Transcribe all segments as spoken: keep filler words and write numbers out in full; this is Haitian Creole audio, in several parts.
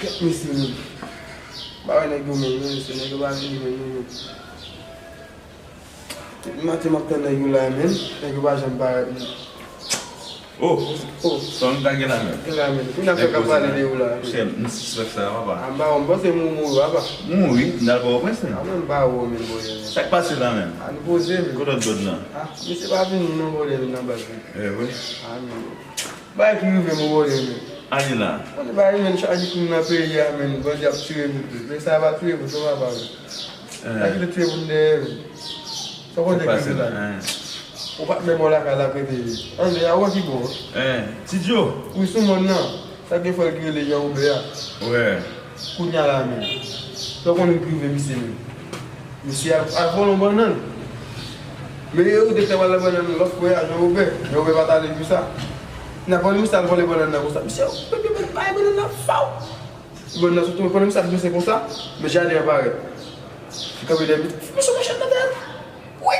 Kèt mesye menm. M pa wè nèg yo menm non, mesye, nèg yo pa vini menm non, menm. Depi maten m ap tann nèg yo la menm, nèg yo pa janm parèt menm. Oh, oh, sa w ta gen la menm. Gen la menm. Kounye a fè k ap pale de ou la. Chè, m sispèk sa, papa. A, m pa wè, m panse m mouri, papa. Mouri, m t al ba w prens menm. A, mwen m pa wè w menm, bòdè menm. Sa k pase la menm? A, nou poze menm. Kote lòt bòd lan? A, mesye pa vini non, bòdè menm, nan baz menm. E vre? A, menm. Bagay ki rive m, bòdè menm. Ale la. Konnen bagay menm, chaje krim nan peyi a menm, bandi ap tire moun tou. Men sa pa tire moun, sa papa menm. Sa ki te tire moun dèyè menm. Sa w konnen ki rive la. Ou pa t menm wè lakay la kote ye. Ann, a wè ki bò. Ti Djo. Wi, sou mòn nan. Sa gen frè l ki rele Jan Wobè a. Wè. Kounye a la menm. Sa w konnen ki rive misye menm. Misye al, al vòlè yon bannann. Men yo te fè vòlè bannann nan lòt frè a, Jan Wobè. Jan Wobè pa t ale pou sa. N ap vòlè, misye al vòlè bannann nan konsa. Misye, bay bannann nan faw. Bannann nan sot tonbe pandan misye ap glise konsa, men jaden an parèt. Li kanpe dèyè misye, misye machèt nan tèt. Wi!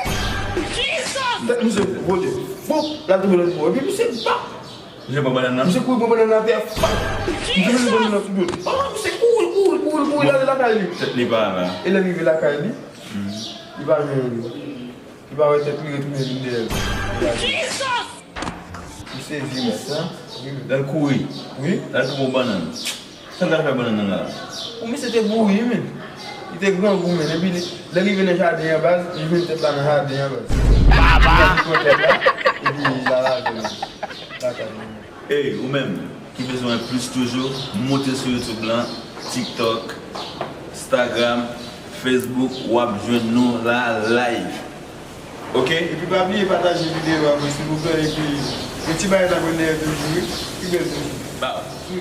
Tèt misye vole. Bon, l al tonbe lòt bò. Epi misye bap! Misye pran bannann nan? Misye kouri pran bannann nan atè. Bap! Misye mete bannann nan sou do l. Bap! Misye kouri, kouri, kouri, kouri, l ale lakay li. Tèt li pa la. E lè l rive lakay li, li pa jwenn li. Li pa wè tèt li retounen vin dèyè l. Li sezi nèt, sa. Lè l kouri. Wi. Lè l kouri yon bannann. Sa l t al fè bannann nan la? Bon, misye te bouri, men. Li te grangou, men. Epi li, lè l rive nan jaden an, baz, li jwenn tèt la nan jaden an, baz. Li pran tèt la, epi l al avè l lakay li. Ey, ou menm ki bezwen plis toujou, moute sou YouTube lan, TikTok, Instagram, Facebook, w ap jwenn nou la live. Oke? Epi pa bliye pataje videyo a, silvouplè, epi yon ti bagay la pran dèyè toujou, wi. Pi bèl toujou. Ba. Wi.